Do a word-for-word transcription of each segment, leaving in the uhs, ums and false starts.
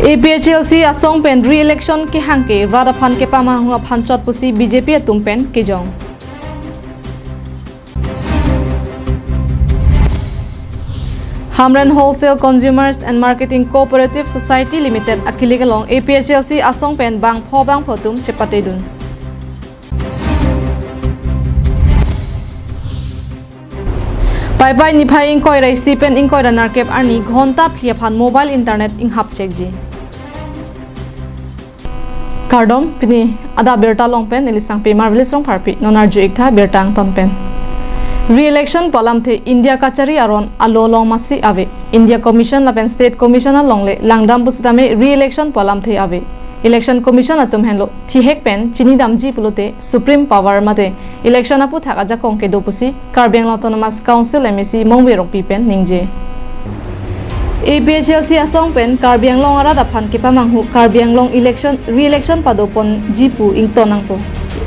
A P H L C asong pen re-election kehang ke rat aphan kepamanghu aphan chot pusi B J P atum pen kejong. Hamren Wholesale Consumers and Marketing Cooperative Society Limited akilik along A P H L C asong pen bangpho bangpho atum chepatedun. Paipai niphai ingkoi ra isi pen ingkoi ra nerkep arni ghonta phli aphan mobile internet inghapchekji. Kardom, pini adap birta along pen ili sangpi Marvelous Rongpharpi, non arju-ik tha birta angton pen. Re-election pu alamthe India kachari aron alo along masi ave. India Commission lapen State Commission along le langdam pusitame re-election pu alamthe ave. Election Commission atum henlo thihek pen chinidamji pulote supreme power mate election aputhak ajakong kedo pusi Karbi Anglong Autonomous Council M A C Mongve Rongpi pen ningje. A P H L C asong pen Karbi Anglong arat aphan kepamanghu Karbi Anglong election, re-election padoponji pu ington nangpo.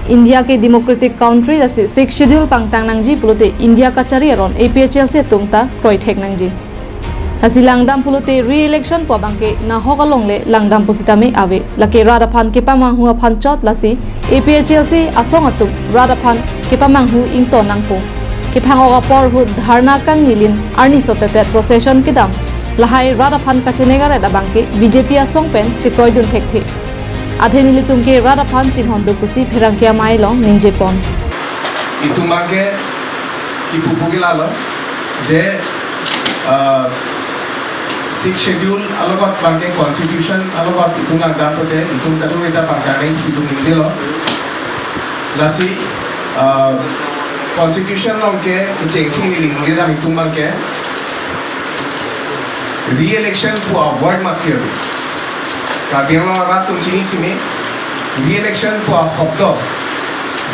India ke democratic country lasi Sixth Schedule pangtang nangji pulote India kachari aron A P H L C atum ta kroithek nangji. Lasi langdam pulote re-election pu abangke nahok along le langdam pusitame ave. Lake rat aphan kepamanghu aphan chot lasi A P H L C asong atum rat aphan kepamanghu ington nangpo. Kephang-ok apor ahut dharna kangnilin arni sotetet procession kedam. Lahai rat aphan kachenek aret abangke B J P asong pen chekroidun thekthe. Athe nelitum ke rat aphan chinghon do pusi pherangke amei along ningjepon. Itum abangke kipu pugi lalo je, ah, Sixth Schedule alogot abangke Constitution alogot itum langdam pute itum kadokave ta pangkang nangji itum ningjelo. Lasi, ah, Constitution along ke kechengsi neli ningjedam itum abangke re-election pu a-word masi ave. Karbi Anglong arat atum chini sime re-election pu ahobdo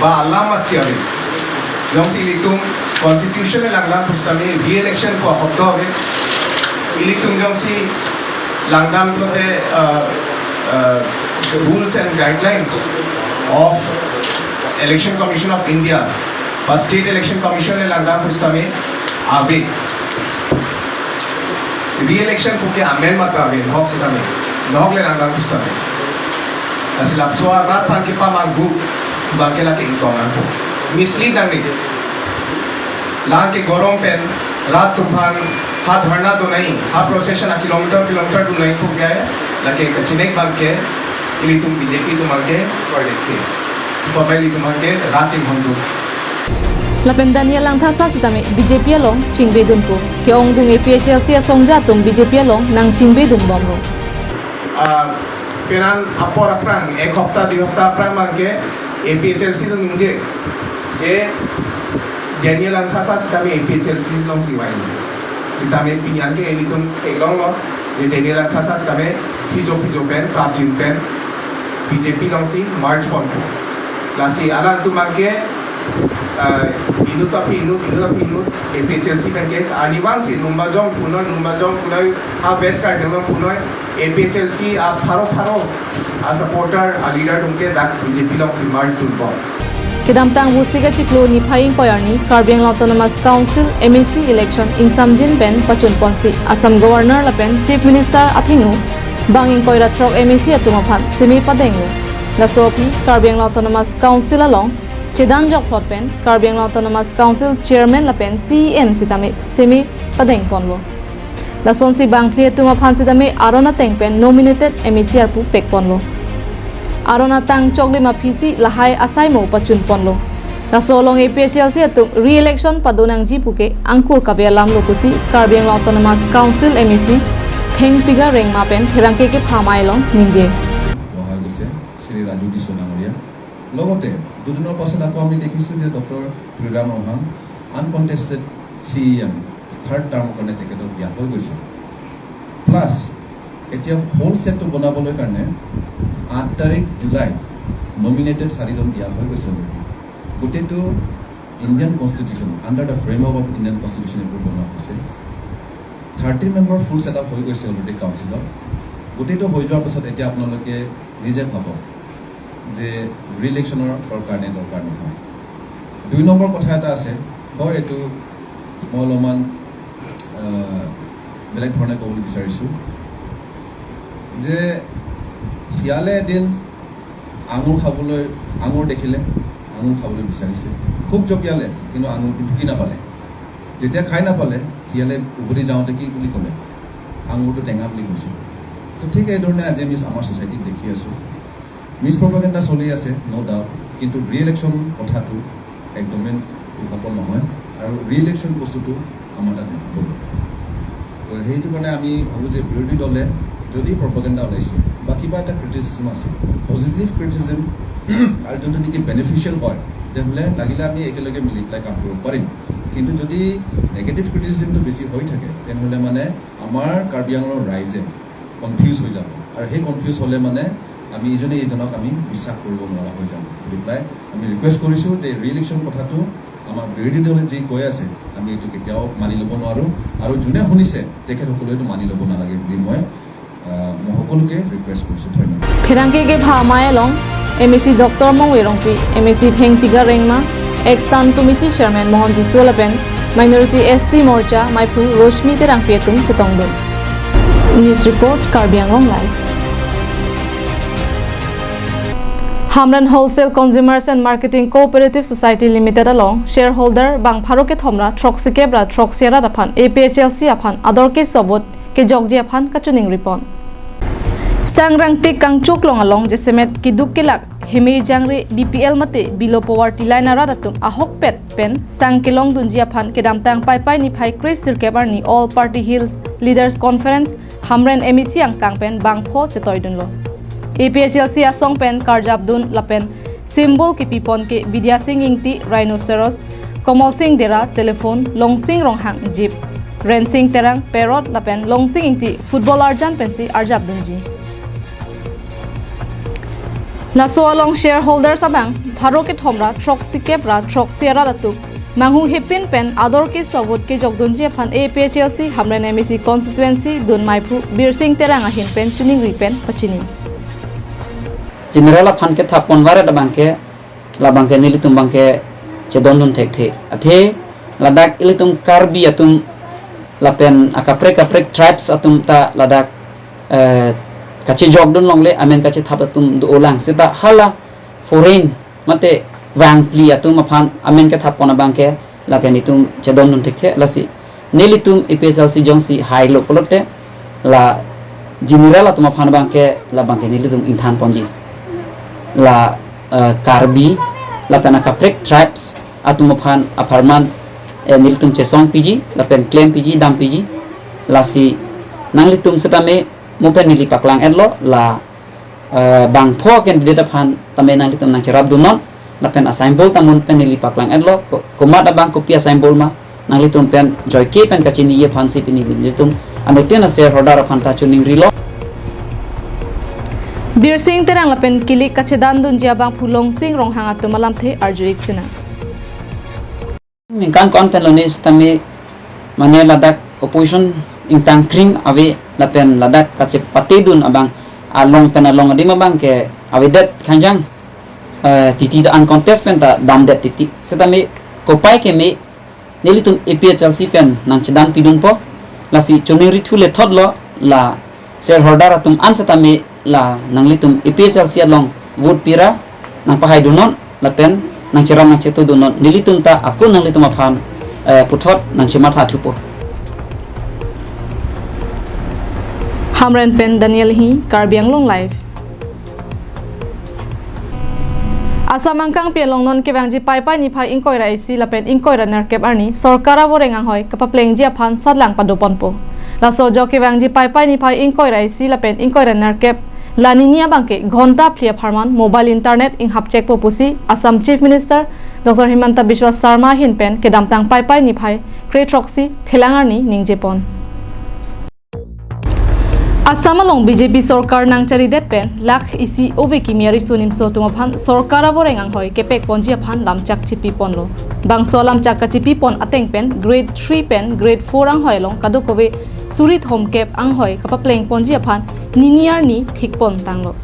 ba alam masi ave. Jongsi ilitum Constitution langdam pusitame re-election pu ahobdo ave. Ilitum jongsi langdam pulote, uh, uh, rules and guidelines of Election Commission of India ba State Election Commission le langdam pusitame ave. Re-election puke amen mata ave, nahok sitame, nahok le langdam pusitame. Lasi labangso arat aphan kepamanghu abangke lake ington nangpo. Mislead nangne. Lake gorom pen rat atum aphan ha dharna donangji, ha procession a kilometer kilometer donangji puke lake kachinek abangke ilitum B J P atum abangke kroithekthe. Pu amei ilitum abangke rat chinghon do. Lapen Daniel Langthasa sitame B J P along chingvedunpo. Ke-ongdung A P H L C asongja atum B J P along nangchingvedun bomlo. Ah, penang apor aphrang, ek hopta, dui hopta aphrang abangke A P H L C along ningje je Daniel Langthasa sitame A P H L C alongsi vangji. Sitame pini an ke ilitum theklonglo je Daniel Langthasa sitame phijo phijo pen, prapjin pen B J P alongsi merge ponpo. Lasi alangtum abangke, ah, inut aphi inut, inut aphi inut, A P H L C abangke arnivang si Lumbajong punoi, Lumbajong punoi, ha West Karbi Anglong punoi, A P H L C apharo pharo a-supporter, a-leader atum ke dak B J P alongsi merge dunpo. Kedamtang Vosik achiklo niphai ingkoi arni Karbi Anglong Autonomous Council M A C election ingsamjin pen pachunponsi Assam Governor lapen Chief Minister athengno bang ingkoi ra throk M A C atum aphan seme padenglo. Laso aphi Karbi Anglong Autonomous Council along chedan jokplot pen Karbi Anglong Autonomous Council Chairman lapen C E M sitame seme padengponlo. Lasonsi bangphli atum aphan sitame aron ateng pen nominated M A C arpu pekponlo. Aron atang choklim aphisi lahai asaimo pachunponlo. Laso along A P H L C atum re-election padonangji puke angkur kave alamlo pusi Karbi Anglong Autonomous Council M A C Phengpiga Rengma pen pherangke kepha amei along ningje. অহা গৈছে শ্ৰী ৰাজু টিচৌ ডাঙৰীয়া। লগতে দুদিনৰ পাছত আকৌ আমি দেখিছোঁ যে ডক্টৰ তুলিৰাম ৰংহাং আনকণ্টেষ্টেড চি ই এম থাৰ্ড টাৰ্মৰ কাৰণে তেখেতক দিয়া হৈ গৈছে। প্লাছ এতিয়া হোল ছেটটো বনাবলৈ কাৰণে আঠ তাৰিখ জুলাই নমিনেটেড চাৰিজন দিয়া হৈ গৈছে অলৰেডি। গোটেইটো Indian constitution, under the framework of Indian constitution এইবোৰ বনোৱা হৈছে। থাৰ্টি মেম্বাৰ ফুল ছেটআপ হৈ গৈছে অলৰেডি কাউন্সিলত। গোটেইটো হৈ যোৱাৰ পাছত এতিয়া আপোনালোকে নিজে ভাবক যে ৰিইলেকশ্যনৰ দৰকাৰ নে দৰকাৰ নহয়। দুই নম্বৰ কথা এটা আছে, হয় এইটো মই অলপমান, আহ, বেলেগ ধৰণে ক'বলৈ বিচাৰিছোঁ। যে শিয়ালে এদিন আঙুৰ খাবলৈ, আঙুৰ দেখিলে আঙুৰ খাবলৈ বিচাৰিছিল। খুব জপিয়ালে, কিন্তু আঙুৰটো ঢুকি নাপালে। যেতিয়া খাই নাপালে, শিয়ালে উভতি যাওঁতে কি বুলি ক'লে? আঙুৰটো টেঙা বুলি কৈছিল। তো ঠিক এই ধৰণে আজি আমি আমাৰ ছ'চাইটিত দেখি আছোঁ, মিছ প্ৰপাগেণ্ডা চলি আছে, ন' ডাউট, কিন্তু ৰিয়েল একশ্যন কথাটো একদমেই উত্থাপন নহয় আৰু ৰিয়েল একশ্যন বস্তুটো আমাৰ তাত নহ'ব। তো সেইটো কাৰণে আমি ভাবোঁ যে বিৰোধী দলে যদি প্ৰপাগেণ্ডা ওলাইছে বা কিবা এটা ক্ৰিটিচিজম আছে, পজিটিভ ক্ৰিটিচিজম আৰু যোনটো নেকি বেনিফিচিয়েল হয়, তেনেহ'লে লাগিলে আমি একেলগে মিলি পেলাই কাম কৰিব পাৰিম। কিন্তু যদি নিগেটিভ ক্ৰিটিচিজমটো বেছি হৈ থাকে, তেনেহ'লে মানে আমাৰ কাৰ্বি আংলঙৰ ৰাইজে কনফিউজ হৈ যাব আৰু সেই কনফিউজ হ'লে মানে আমি ইজনে ইজনক আমি বিশ্বাস কৰিব নোৱাৰা হৈ যাম বুলি পেলাই আমি ৰিকুৱেষ্ট কৰিছোঁ যে ৰিয়েল একশ্যন কথাটো আমাৰ বিৰোধী দলে যি কৈ আছে, আমি এইটো কেতিয়াও মানি ল'ব নোৱাৰোঁ আৰু যোনে শুনিছে তেখেতসকলেও এইটো মানি ল'ব নালাগে বুলি মই, আহ, মই সকলোকে ৰিকুৱেষ্ট কৰিছোঁ। ধন্যবাদ। Pherangke kepha amei along M A C Doctor Mongve Rongpi, M A C Phengpi Garengma, Ex San Committee Chairman Mohon Tisso lapen Minority S T Morcha meiphu Roshmi Terangpi atum chetongdun. News report, Karbi Anglong Live. Hamren Wholesale Consumers and Marketing Cooperative Society Limited along shareholder bang pharo kethom ra throksi kep ra throksi arat aphan A P H L C aphan ador keso vote kejokji aphan kachiningri pon. Sangrangtik kangchuklong along jasemet keduk kelak, hemei jangre, B P L mate below poverty line arat atum ahokpet pen sang kelongdunji aphan kedamtang Paipai niphai kre sirkep arni All Party Hills Leaders Conference Hamren M A C angkang pen bangpho chetoidunlo. A P H L C asong pen karjapdun lapen symbol kepipon ke Bidya Sing Ingti rhinoceros, Komal Sing Dera telephone, Longsing Ronghang jeep, Rensing Terang parrot lapen Longsing Ingti football arjan pensi arjapdunji. Laso along shareholders abang pharo kethom ra throksi kep ra throksi arat atum manghu hepin pen ador keso vote kejokdunji aphan A P H L C Hamren M A C constituency dun meiphu Birsing Terang ahin pen chiningri pen pachini. General aphan kethap pon varet abang ke labang ke nelitum abang ke chedondun thekthe. Athe ladak ilitum Karbi atum lapen akaprek kaprek tribes atum ta ladak, eh, kachejokdun longle, amen kachethap atum do-olang. Seta hala foreign mate vangpli atum aphan amen kethap pon abang ke lake nelitum chedondun thekthe. Lasi nelitum A P H L C jongsi hailo pulote la general atum aphan abang ke labang ke nelitum ingthan ponji. La, eh, Karbi lapen akaprek tribes atum aphan apharman, eh, nelitum chesong piji lapen klem piji, dam piji. Lasi nanglitum setame mo pen neli paklang etlo, la, eh, bangpho candidate aphan tame nanglitum nangcherapdunnon, lapen asymbol ta mo pen neli paklang etlo, ko-, komat abang kopi asymbol ma, nanglitum pen joike pen kachiniji aphansi pini nelitum anuttin ashareholder aphan ta chiningrilo. Birsing Terang lapen kilik kachedandunji abangphu Longsing Ronghang atum alamthe arju-ik sinang. Ningkan ko-an pen lone setame mane ladak opposition ingtang kring ave lapen ladak kachepatedun abang along pen along adim abang ke avedet khangjang, eh, titi ta uncontest pen ta damdet titi. Setame kopai keme nelitum A P H L C pen nangchedan pidunpo, lasi chiningri thu le thotlo, la shareholder atum an setame la nanglitum A P H L C along vote pira nangpahaidunon lapen nangcherap nangchetodunon, nelitum ta ako nanglitum aphan, eh, puthot nangchematha thupo. Hamren pen Daniel Hi, Karbi Anglong Live. Assam angkangpi along non kevangji Paipai niphai ingkoi ra isi lapen ingkoi ra nerkep arni sorkar avoreng anghoi kapaplengji aphan satlang padoponpo. Laso ajok kevangji Paipai niphai ingkoi ra isi lapen ingkoi ra nerkep la nini abang ke ghonta phli apharman mobile internet inghapchekpo pusi Assam Chief Minister Doctor Himanta Biswa Sarma ahin pen kedamtang Paipai niphai kre throksi thelang arni ningjepon. Assam along B J P sorkar nangcharidet pen lakh isi ove kimi ariso nimso atum aphan sorkar avoreng anghoi kepekponji aphan lamchak chipiponlo. Bangso alamchak kachipipon ateng pen grade three pen grade four anghoi along kadokave suri thomkep anghoi kapaplengponji aphan nini arni thikpon tanglo.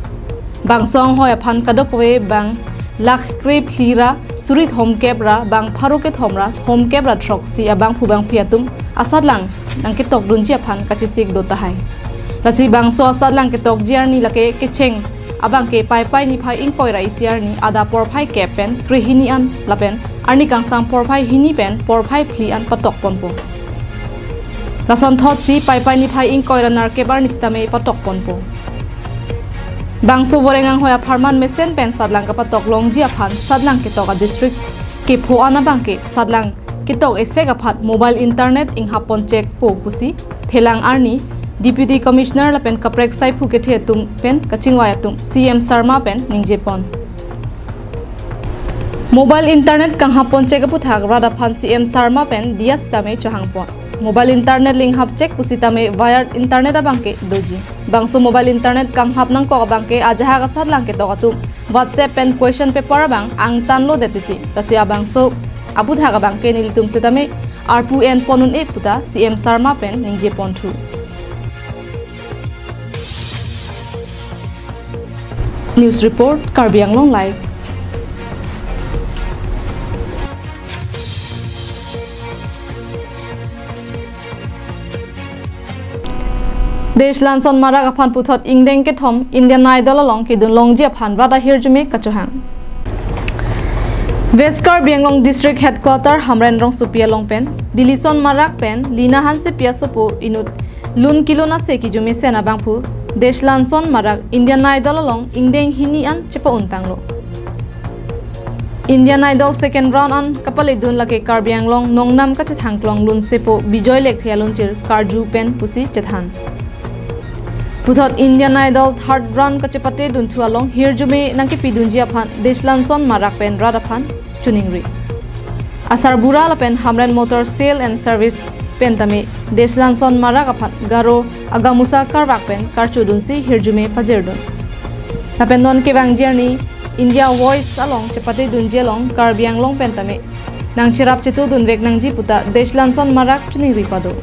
Bangso anghoi aphan kadokave bang lakh kre phli ra suri thomkep ra bang pharo kethom ra thomkep ra throksi abangphu bangphi atum asatlang nangketokdunji aphan kachesik do tahai. Lasi bangso asatlang ketokji arni lake kecheng abangke Paipai niphai ingkoi ra isi arni adap porphai kep pen krehini an lapen arni kangsam porphai hini pen porphai phli an patok ponpo. Lason thotsi Paipai niphai ingkoi ra nerkep arni sitame patok ponpo. Bangso Voreng anghoi apharman mesen pen satlang kapatok longji aphan satlang ketok a district kepho an abangke satlang ketok esek aphan mobile internet inghap ponchekpo pusi thelang arni Deputy Commissioner lapen kaprek saiphu kethe atum pen kachingvai atum C M Sarma pen ningje pon. Mobile internet kanghap ponchek aputhak rat aphan C M Sarma pen diya sitame chohang pon. Mobile internet le inghap chek pusitame wired internet abangke doji. Bangso mobile internet kanghap nangkok abangke ajahak asatlang ketok atum WhatsApp pen question paper abang angtan lodet titi. Lasi abangso aputhak abangke nelitum sitame arpu en pon un-e puta C M Sarma pen ningje ponthu. News report, Karbi Anglong Live. Desh Lanson Marak aphan puthot ingdeng kethom Indian Idol along kedun longji aphan rat ahirjume kachohang. West Karbi Anglong District Headquarter Hamren rongsopi along pen Dilison Marak pen Lina Hansepi asopo inut lun kelun ase kejumesen abangphu Desh Lanson Marak Indian Idol along ingdeng hini an chepa-un tanglo. Indian Idol second round an kapaledun lake Karbi Anglong Nongnam kachethangklong lunsepo Bijoy Lekthe alunchir karju pen pusi chethan. Puthot Indian Idol third round kachepate dunthu along hirjume nangkepidunji aphan Desh Lanson Marak pen rat aphan choningri. Asarbura lapen Hamren Motor Sale and Service pen tame Desh Lanson Marak aphan Garo agamusa karvak pen karchudunsi hirjume pajirdun. Lapen non kevangji arni India Voice along chepate dunji along Karbi Anglong pen tame nangcherap chetu dunvek nangji puta Desh Lanson Marak choningri pado.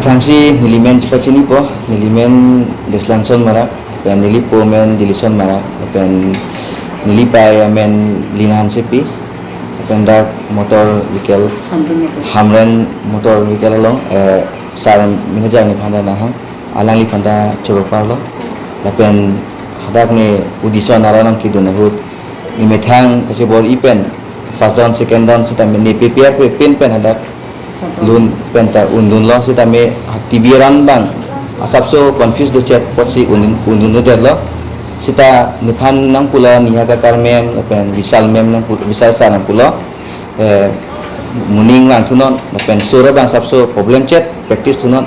Aphrangsi neli men chepachinipo, neli men Desh Lanson Marak, pen neli po men Dilison Marak, pen neli pei amen Lina Hansepi, pen dak motor vehicle, Hamren Motor. Hamren Motor Vehicle along, eh, sar manager nephan ta nanghang, alangliphan ta choro parlo, lapen hadak ne audition aron nangkedun ahut, ne methang kachebor-i pen, first round, second round sitame ne prepare pe pin pen hadak lun pen ta undunlo sitame T V aron abang asapso confuse do chet apotsi undun undun detlo sita nephan nangpulo Neha Kakkar ma'am lapen Vishal ma'am nangpu Vishal sir nangpulo, eh, moning vangthunon lapen sur abang asapso problem chet practice thunon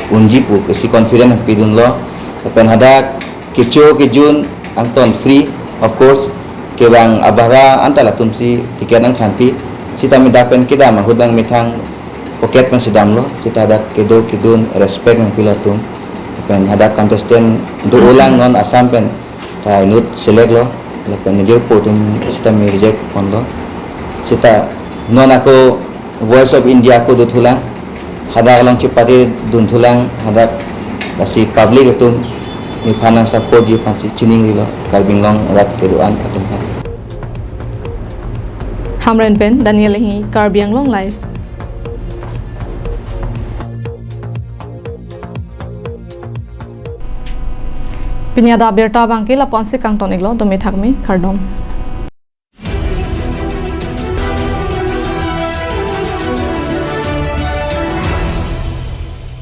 unji pu kesi confident pidunlo lapen hadak kecho kejun angton free, of course, kevang abhara anta latumsi ticket nangthanpi, sitame dak pen kedam ahut abang methang pocket pensi damlo, sita dak kedo kedun respect nangpi latum, pen hadak contestant do-olang non Assam pen ta inut select lo, lapen nejirpo atum sitame reject ponlo, sita non ako Voice of India ako dothulang, hadak along chepate dunthulang, hadak lasi public atum nephan nang support ji aphansi choningrilo, Karbi Anglong rat kedo-an atum aphan. Hamren pen Daniel Enghi, Karbi Anglong Live. Pini adap abirta abangke lapu-ansi kangton-iklo, dome thakme, kardom.